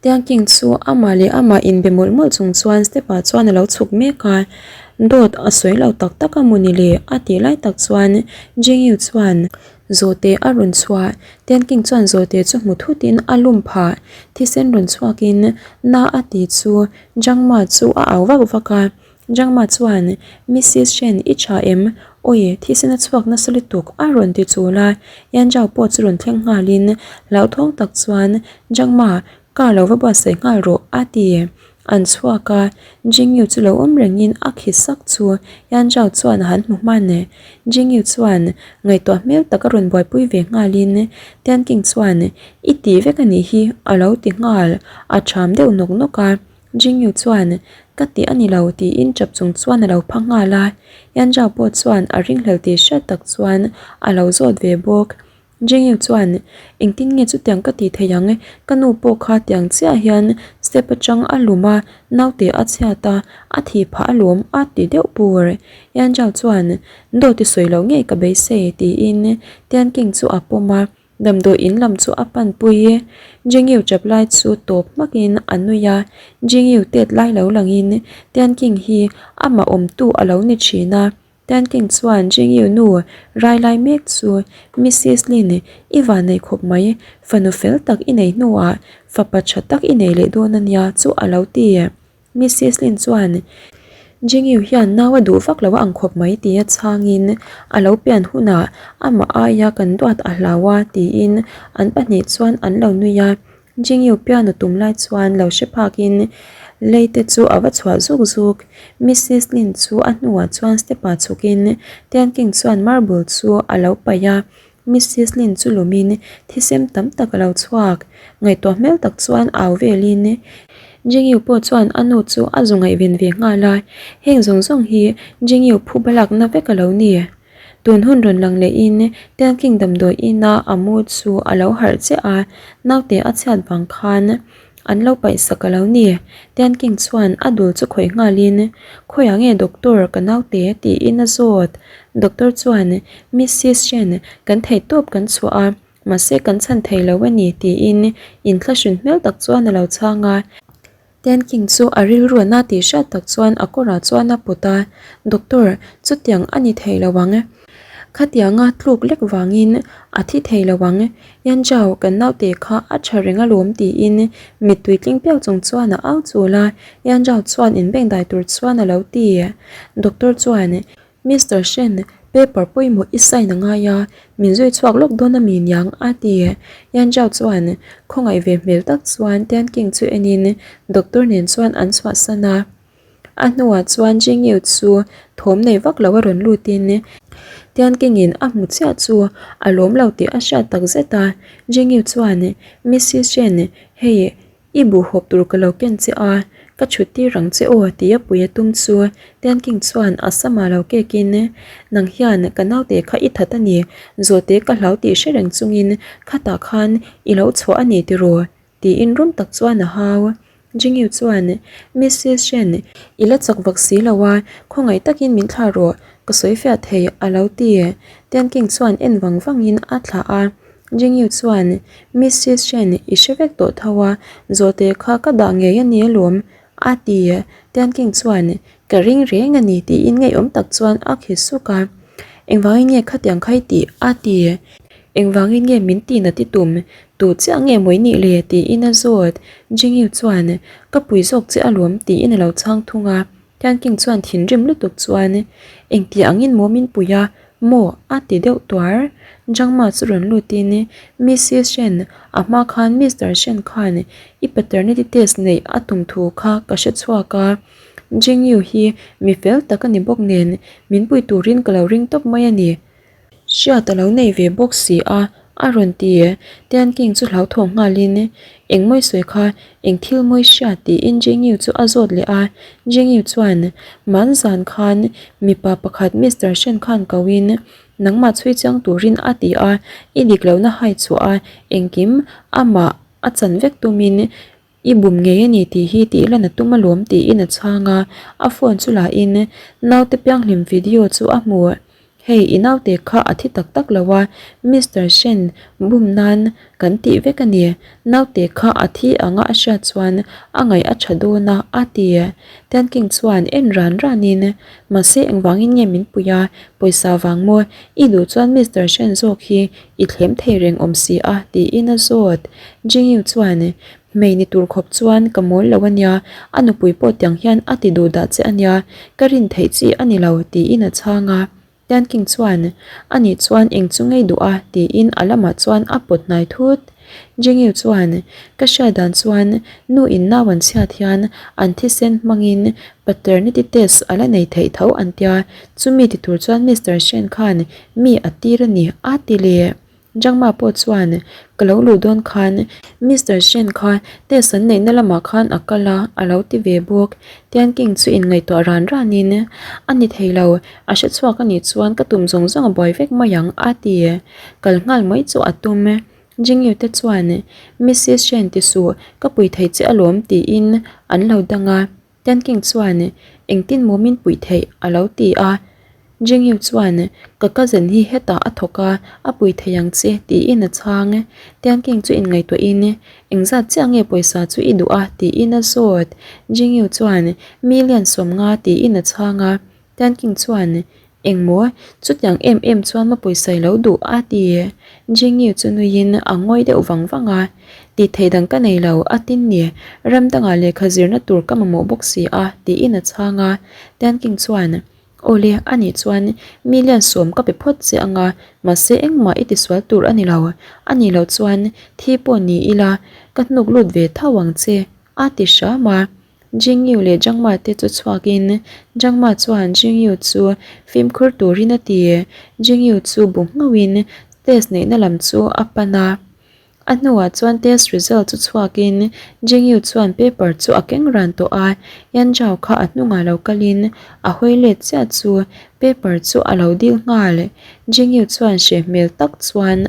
Tiangking chu amah leh amah inbe mawlh mawlh chung chuan step ah chuan a lo chhuk mek a, dawt a sawi lo tak tak a mawni le a tih lai tak chuan Jingyu chuan zawhte a rawn chhuah. Tiangking chuan zawhte chu hmu thut in a lum phah, thisen rawn chhuak in na a ti chu Jangma chu a au vak vak a. Jangma chuan, Missis Shen, i tha em? Awi, thisen a chhuak nasa lutuk, a rawn ti chul a. Yanzhao pawh chu rawn thleng nghalin, hlauthawng tak chuan, Jangma, car lo va buatsaih nghal rawh, a ti. An chhuak a, Jingyu chu lo awm rengin a khi sak chu Yanzhao chuan a han hmu hman. Jingyu chuan ngaihtuah hmel tak a rawn buaipui ve nghalin, Tianking chuan, I ti vek a nih hi, a lo ti nghal, a ṭham deuh nawk nawk a. Jingyu chuan, Ka tih a ni lo, tiin ṭap chung chuan a lo pha nghal a. Yanzhao pawh chuan a ringhlel tih hriat tak chuan a lo zawt ve bawk. Jingyu chuan, Engtin nge chutiang ka tih theih ang? Ka nu pawh kha tiang chiah hian step atang a lum a, naute a chhiat a, a thih phah alawm, a ti deuh pur. Yanzhao chuan, Dawt i sawi loh ngei ka beisei, tiin Tianking chu a pawm a. Damdawi in lam chu a pan pui e. Jingyu chap lai chu tawp hmak in a nui a, Jingyu tet lai lo lang in Tianking hi amah awm tu a lo ni thin a. Tianking chuan Jingyu nu rai lai mek chu Missis Lin i van nei khawp mai, fanu fel tak i nei hnuah fapa tha tak i nei leh dawn a nia chu a lo ti. Missis Lin chuan, Jingyu hian nau a duh vak lo a ang khawp mai tia chhangin a lo pian hunah amah aia kan duat a hlau a tiin an pahnih chuan an lo nui a. Jingyu piano tum lai chuan lo hre phakin lei te chu a va chhuah zuk zuk. Missis Lin chu a hnuah chuan step ah chhukin Tianking chuan marble chu a lo paih a. Missis Lin chu lumin thisem tam tak a lo chhuak. Ngaihtuah hmel tak chuan au velin Jingyu pawh chuan a nu chu a zu ngaihven ve nghal a, heng zawng zawng hi Jingyu phu balakna vek a lo ni. Tun hun rawn lang lehin Tianking damdawi ina a mu chu a lo harh chiah a, naute a chhiat vang khan An lo paihsak a lo ni. Tianking chuan a dul chu khawih nghalin, Khawiah nge doctor ka naute? tiin a zawt. Doctor chuan, Missis Shen, kan thei tawp kan chhuah a, mahse kan chhan thei lo a ni, tiin inthlahrun hmel tak chuan a lo chhang a. Tianking chu a rilru na tih hriat tak chuan a kawrah chuan a pawt a, Doctor, chutiang a ni thei lo ang. Khatianga tluk lek vangin a thi thei lo ang, Yanzhao kan naute kha a tha reng alawm tiin mittui tling piak chung chuan a au chul a, Yanzhao chuan inbengdai tur chuan a lo ti. Doctor chuan, Mister Shen, paper pawimawh i sign a ngai a, min zui chhuak lawk dawn a mi niang a ti. Yanzhao chuan khawngaih ve hmel tak chuan Tianking chu enin doctor nen chuan an chhuahsan a. A hnuah chuan Jingyu chu thawm nei vak lo a rawn lutin Tiankingin a hmu chiah chu a lawm lo tih a hriat tak zet a. Jingyu chuan, Missis Chen, hei i buhhawp tur ka lo ken che a, ka chhut tir ang che aw tia pui a tum chu Tianking chuan a sama lo kekin, Nang hian ka naute kha i that a ni, zawhte ka hlau tih hre reng chungin khatah khan i lo chhuah a ni tiraw? Tiin rum tak chuan a hau. Jingyu chuan, Missis Shen, i la chak vak si lo a, khawngaih takin min thlah rawh, ka sawi fiah thei, a lo ti. Tianking chuan en vang vangin a thlah a. Jingyu chuan, Missis Shen, i hre vek tawh tho a, zawhte kha ka dah ngei a ni alawm, a ti. Tianking chuan, Ka ring reng a ni, tiin ngeiawm tak chuan a khi suk a. Engvangin nge khatiang kha i tih? a ti. Engvangin nge min tih na ti tum? Tu chiah nge mawi nih le? tiin a zawt. Jingyu chuan, Ka pui zawk che alawm tiin a lo chhang thung a. Tianking chuan thinrim lutuk chuan, Engti angin maw min pui a? Maw? a ti deuh tuar. Zhangma chu rawn lutin, Missis Shen, a hma khan Mister Shen khan i paternity test neih a tum thu kha ka hre chhuak a. Jingyu hi mi fel tak a ni bawk nen min pui turin ka lo ring tawp mai a ni. Hriat a lo nei ve bawk si a, a rawn ti. Tianking chu hlauthawng nghalin, Eng mawi sawi kha, eng thil mawi hriat tiin Jingyu chu a zawt leh a. Jingyu chuan, Man zan khan mipa pakhat Mister Shen khan koin nangmah chhui chiang turin a ti a, i dik lohna hai chhuah a, engkim amah a chan vek tumin I bum ngei a ni tih hi tih lan a tum alawm tiin a chhang a, a phone chu la in naute pianghlim video chu a hmu. Hei i naute kha a thi tak tak lo a, Mister Shen bum nan kan tih vek a ni. Naute kha a thi anga a hriat chuan a ngaih a tha dawn a, a ti. Tianking chuan en ran ranin, Mahse engvangin nge min pui a, pawisa vang maw? I duh chuan Mister Shen zawk hi i thlem thei reng awm si a, tiin a zawt. Jingyu chuan, Hmei ni tur khawp chuan ka mawl lo a nia, a nupui pawh tiang hian a ti duh dah che a nia, ka rin theih chi a ni lo, tiin a chhang a. Tianking chuan, A nih chuan eng chu ngei duh a? tiin a lamah chuan a pawt hnai thut. Jingyu chuan, Ka hriat dan chuan nu in nau an chhiat hian an thisen hmangin paternity test a la nei theih tho an tia, chumi ti tur chuan Mister Shen khan mi a tir a ni, a ti leh. Jangma pawh chuan, Ka lo luh dawn khan Mister Shen kha test an neihna lamah khan a kal a, a lo ti ve bawk. Tian King chu inngaihtuah ran ranin, A ni thei lo, a hre chhuak a nih chuan ka tum zawng zawng a buai vek mai ang, a ti. Kal nghal mai chu a tum. Jingyu te chuan, Missis Shen ti suh, ka pui thei che alawm, tiin an lo dang a. Tianking chuan, Engtin maw min puih theih? a lo ti a. Jingyu chuan, Ka cousin hi hetah a thawk a, a pui thei ang che, tiin a chhang. Tianking chu inngaihtuahin, Engzat chiah nge pawisa chu i duh a? tiin a zawt. Jingyu chuan, Million 50, tiin a chhang a. Tianking chuan, Engmaw? Chutiang em em chuan ma pawisa i lo duh a ti. Jingyu chu nuiin a ngawi deuh vang vang a. Tih theih dang ka nei lo, a tin ni. Ram dangah lehkha zirna tur ka mamawh bawk si a, tiin a chhang a. Tianking chuan, Awle, anih chuan million 10 ka pe phawt che ang a, mahse engmah i tisual tur a ni lo. A nih loh chuan thi pawh ni ila ka hnuk lut ve tho ang che, a ti hram a. Jingyu leh Jangma te chu chhuakin Jangma chuan Jingyu chu fimkhur turin a ti. Jingyu chu bu nghauhin test neihna lam chu a pan a. A hnuah chuan test result chu chhuakin Jingyu chuan paper chu a keng ran tawh a. Yan Zhao kha a hnungah lo kalin a hawi let chiah chu paper chu a lo dil nghal. Jingyu chuan hreh hmel tak chuan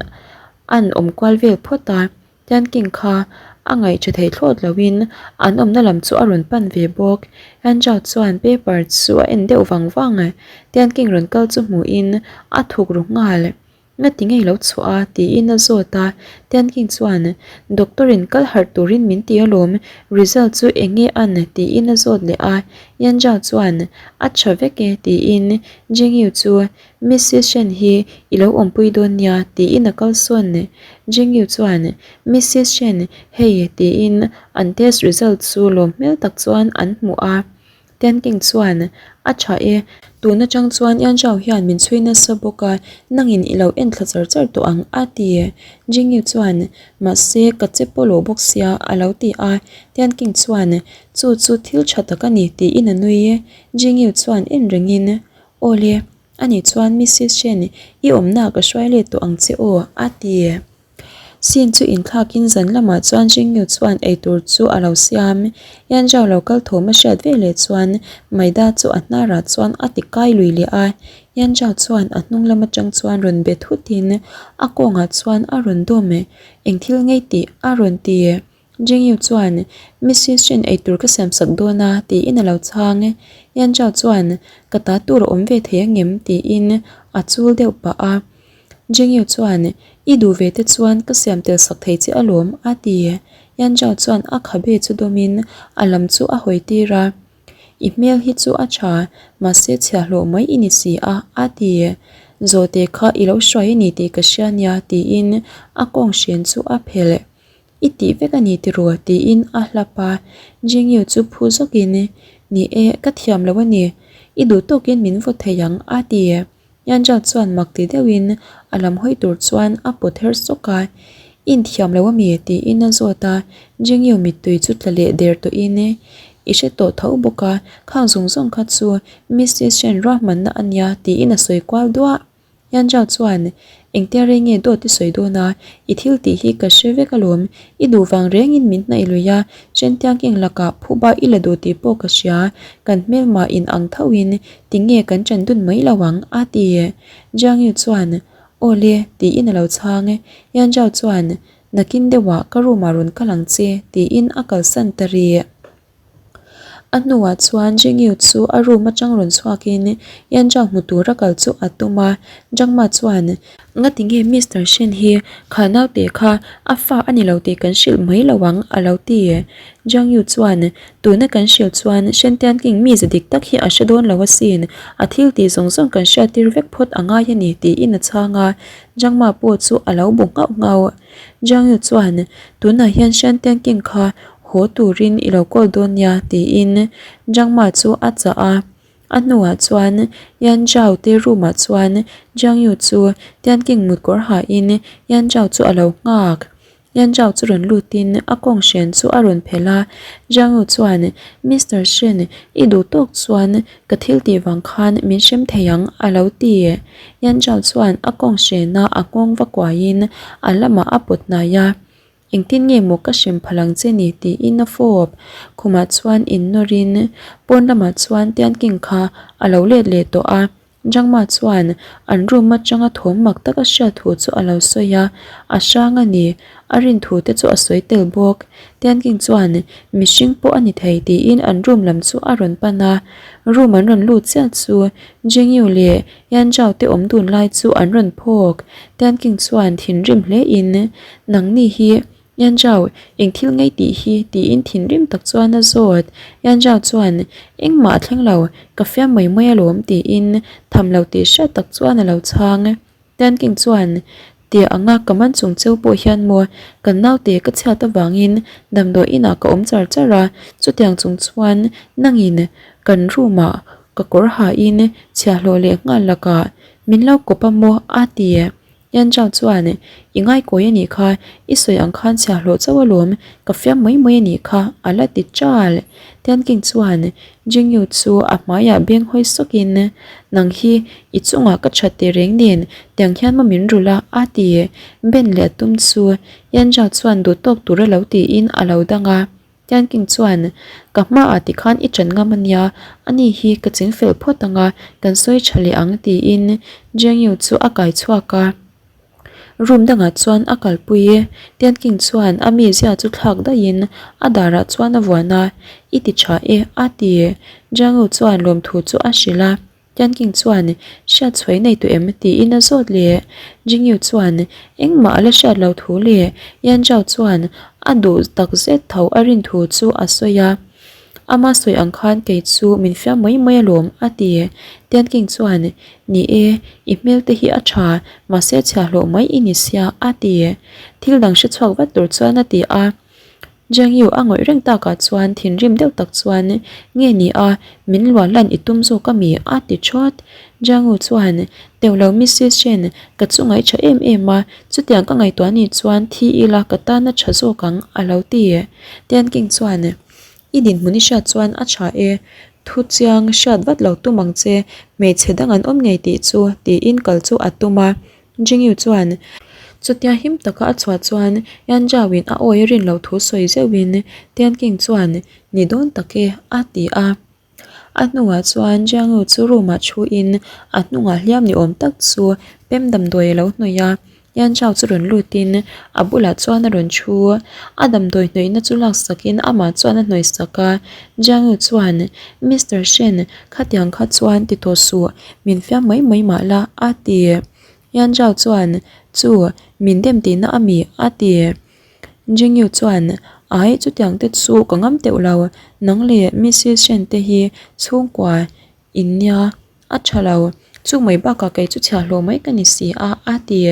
an awm kual vel phawt a. Tianking kha a ngaihṭha thei thlawt loin an awmna lam chu a rawn pan ve bawk. Andrew chuan paper chu a en deuh vang vang. Tianking rawn kal chu hmuhin a thuk ru nghal. Ngati ngei lo chhuah a? tiin a zawt a. Tianking chuan, Doctor in kal harh turin min ti alawm, result chu eng nge an? tiin a zawt leh a. Andrew chuan, A ṭha vek e tiin Jingyu chu Missis Shen hi i lo awmpui dawn nia tiin a kal sawn. Jingyu chuan, Missis Shen, hei tiin an test result chu lawm hmel tak chuan an hmuh a. Tianking chuan, A tha e, tun atang chuan Yan Zhao hian min chhui nasa bawk a, nangin i lo en thla char char tawh ang a ti. Jingyu chuan, Mahse, ka che pawlawh bawk sia a lo ti a. Tianking chuan, Chu chu thil tha tak a ni tiin a nui. Jingyu chuan en rengin, Awle, ani chuan Missis Shen, i awmna ka hruai let tawh ang che aw, a ti. Sin chu inthlakin zan lamah chuan Jingyu chuan eitur chu a lo siam. Yan Zhao lo kal thawm a hriat ve leh chuan Maida chu a hnarah chuan a ti kai lui leh a. Yan Zhao chuan a hnung lam atang chuan rawn be thutin a kawngah chuan a rawn dawm e, Eng thil ngei tih? a rawn ti. Jingyu chuan, Missis Shen eitur ka siam sak dawn a, tiin a lo chhang. Yan Zhao chuan, Ka ta tur a awm ve thei angem? tiin a chul deuh pah a. Jingyu chuan, I duh ve te chuan ka siam tel sak thei che alawm, a ti. Yan Zhao chuan a khabe chu dawmin a lam chu a hawi tir a. I hmel hi chu a tha, mahse chhiahhlawh mai i ni si a, a ti. Zawhte kha i lo hruai a ni tih ka hria nia, tiin a kawng hren chu a phelh. I tih vek a ni tiraw? tiin a hlap a. Jingyu chu phu zawkin, Ni e, ka thiam lo a ni. I duh tawkin min vaw thei ang, a ti. Yanzhao chuan mak ti deuhin a lam hawi tur chuan a pawt her sawk a. I inthiam lo a mi? tiin a zawt a. Jingyu mittui chu tla leh der tawhin, I hre tawh tho bawk a, khang zawng zawng kha chu Missis Shen ruahmanna a nia, tiin a sawi kual duah. Yanzhao chuan, Engtia rei nge dawt i sawi dawn a, i thil tih hi ka hre vek alawm, i duh vang rengin min hnaih lui a, Shen Tiangking lakah phuba i la duh tih pawh ka hria, kan hmelma in ang thoin tinge kan ṭan dun mai lo ang, a ti. Jiang Yu chuan, Aw le, tiin a lo chhang. Yanzhao chuan, Nakin deuhah ka room ah rawn kal ang che, tiin a kalsan ta rih. A hnuah chuan Jingyu chu a room atang rawn chhuakin Yan Zhao hmu tura kal chu a tum a, Zhang Ma chuan, Ngati nge Mister Shen hi kha naute kha a fa a ni lo tih kan hrilh mai lo ang a lo ti. Zhang Yu chuan, Tuna kan hrilh chuan Shen Tianqing mize dik tak hi a hre dawn lo asin, a thil tih zawng zawng kan hriattir vek phawt a ngai a ni tiin a chhang a, Zhang Ma pawh chu a lo bu nghauh nghauh. Zhang Yu chuan, Tunah hian Shen Tianqing kha haw turin i lo call dawn nia tiin Zhang Ma chu a chah a. A hnuah chuan Yan Zhao te room ah chuan Jiang Yu chu Tianqing mut kawr hain Yan Zhao chu a lo nghak. Yan Zhao chu rawn lutin a kawng hren chu a rawn phelh a, Jiang Yu chuan Mister Shen i duh tawk chuan ka thil tih vang khan min hrem thei ang a lo ti. Yan Zhao chuan a kawng hrena a nghawng va kuaiin a lamah a pawt hnai a. Engtin nge maw ka hrem phal ang che ni tiin a fawp. Khumah chuan innawrin pawn lamah chuan Tianking kha a lo let leh tawh a. Jangma chuan an room atanga thawm mak tak a hriat thu chu a lo sawi a, a hrang a ni, a rin thu te chu a sawi tel bawk. Tianking chuan mihring pawh a ni thei tiin an room lam chu a rawn pan a. Room an rawn lut chiah chu Jingyu leh Yan Zhao te awm dun lai chu an rawn phawk. Tian King chuan thinrim hle in, Nangni hi Yan Zhao, eng thil ngei tih hi? tiin thinrim tak chuan a zawt. Yan Zhao chuan, Engmah a thleng lo, ka fiam mai mai alawm tiin tham lo tih hriat tak chuan a lo chhang. Tian King chuan, Tia anga ka man chung cheu pawh hian maw, kan naute ka chhiat avangin damdawi inah ka awm char char a, chutiang chung chuan nangin kan room ah Ka kawr hain chhiahhlawh leh nghal lakah min lo kawp a maw a ti. Yan Zhao chuan, I ngaikawi a nih kha, i sawi ang khan chhiahhlawh chauh alawm, ka fiam mai mai a nih kha a la ti ṭal. Tian King chuan Jing Yu chu a hmaiah beng hawi sawkin, Nang hi i chungah ka ṭhat teh reng nen, tiang hian maw min rulh a a ti. Ben leh a tum chu Yan Zhao chuan duh tawk tur a lo tiin a lo dang a. Tianking chuan, Ka hmaah tikhan i ṭan ngam a nia, ani hi ka ching fel phawt ang a, kan sawi ṭha leh ang tiin Jiangyu chu a kai chhuak a. Room dangah chuan a kalpui e. Tianking chuan a mizia chu thlak daihin a darah chuan a vuan a, I ti ṭha e, a ti. Jiangyu chuan lawmthu chu a hrilh a. Tianking chuan, Hriat chhuai nei tawh em? tiin a zawt leh. Jingyu chuan, Engmah a la hriat lo thu leh Yan Zhao chuan a duh tak zet tho a rin thu chu a sawi a. Ama sawi ang khan kei chu min fiam mai mai alawm, a ti. Tianking chuan, Ni e, i hmel te hi a tha, mahse chhiahhlawh mai i ni sia, a ti. Thil dang hre chhuak vat tur chuan a ti a. Jiang Yu a ngawih reng takah chuan thinrim deuh tak chuan, Nge ni a, min luah lan i tum zawk a mi? a ti thawt. Jiang Yu chuan, Teuh lo Missis Shen, ka chu ngaih tha em em a, chutiang ka ngaihtuah ni chuan thi ila ka tan a tha zawk ang, a lo ti. Tian King chuan, I dinhmun i hriat chuan a tha e, thu chiang hriat vat lo tum ang che, hmeichhe dang an awm ngei tih chu, tiin kal chu a tum a. Jingyu chuan chutia him taka a chhuah chuan Yan Zhao-in a awi a rin loh thu sawi zeuhin Tian King chuan ni dawn tak e a ti a. A hnuah chuan Jiangyu chu room-ah thuin a hnungah hliam ni awm tak chu pem damdawi a lo hnawih a. Yan Zhao chu rawn lutin a bulah chuan a rawn thu. A damdawi hnawihna chu laksakin amah chuan a hnawihsak a. Jiangyu chuan Mister Shen khatiang kha chuan ti tawh suh min fiam mai mai mah la a ti. Yan Zhao chuan, Chu, min dem tihna a mi? a ti. Jingyu chuan, Ai, chutiang te chu ka ngam teuh lo, nang leh Missis Shen te hi chhungkua in nia, a tha lo. Chu mai bakah kei chu chhiahhlawh mai ka ni si a, a ti.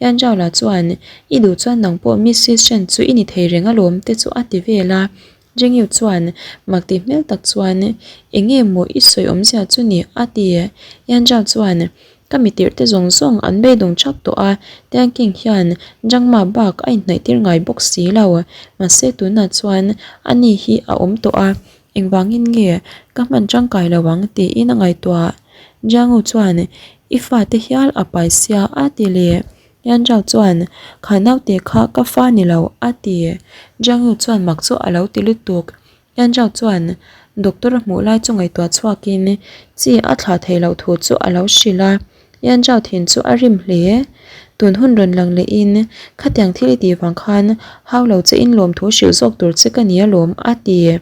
Yan Zhao lah chuan, I duh chuan nang pawh Missis Shen chu i ni thei reng alawm te chu a ti vel a. Jengyu chuan mak tih hmel tak chuan, Eng nge maw i sawi awmzia chu ni? a ti. Yan Zhao chuan, Ka mi tirh te zawng zawng an beidawng thak tawh a, Tian King hian Zhangma bak a inhnaih tir ngai bawk si lo. Mahse tunah chuan ani hi a awm tawh a, engvangin nge ka hman tangkai lo ang tiin a ngaihtuah. Jiangu chuan, I fate hial a pai sia a ti leh. Yan Zhao chuan, Kha naute kha ka fa ni lo, a ti. Jiang Yu chuan mak chu a lo ti lutuk. Yan Zhao chuan doctor a hmuh lai chu ngaihtuah chhuakin chi a thlah theih loh thu chu a lo hrilh a. Yan Zhao thin chu a rim hle. Tun hun rawn lang lehin, Khatiang thil i tih vang khan hau lo che in lawmthu hrilh zawk tur che ka ni alawm, a ti.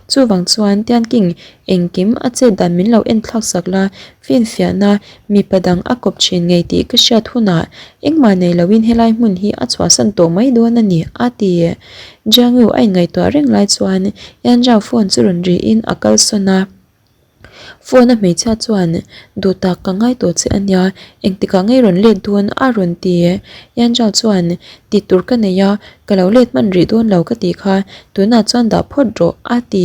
Chuvang chuan Tianking engkim a chet dan min lo en thlak sak la, finfiahna mipa dang a kawp thin ngei tih ka hriat hunah engmah nei loin helai hmun hi a chhuahsan tawh mai dawn a ni, a ti. Jiang Yu a inngaihtuah reng lai chuan Yan Zhao phone chu rawn rihin a kalsawn a. Phone a hmeichhia chuan, Duh tak ka ngai tawh che a nia, engtikah ngei rawn let dawn a rawn ti. Yan Zhao chuan, Tih tur ka nei a, ka lo let hman rih dawn lo ka tih kha, tunah chuan dah phawt rawh a ti.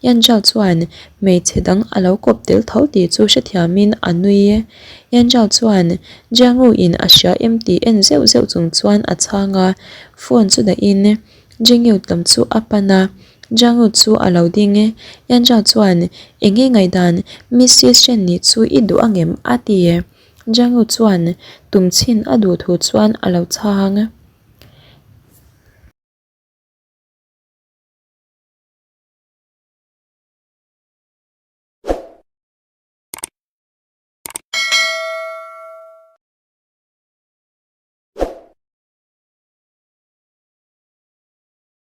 Yan Zhao chuan hmeichhe dang a lo kawp tel tho tih chu hrethiamin a nui. Yan Zhao chuan Jiang Ru in a hria em tih en zeuh zeuh chung chuan a chhang a, phone chu dahin Jingyu lam chu a pan a. Jiang Ru chu a lo ding e. Yan Zhao chuan, Eng nge ngaihdan, Mrs Shen nih chu i duh angem? a ti. Jiang Ru chuan tum chhin a duh thu chuan a lo chhang.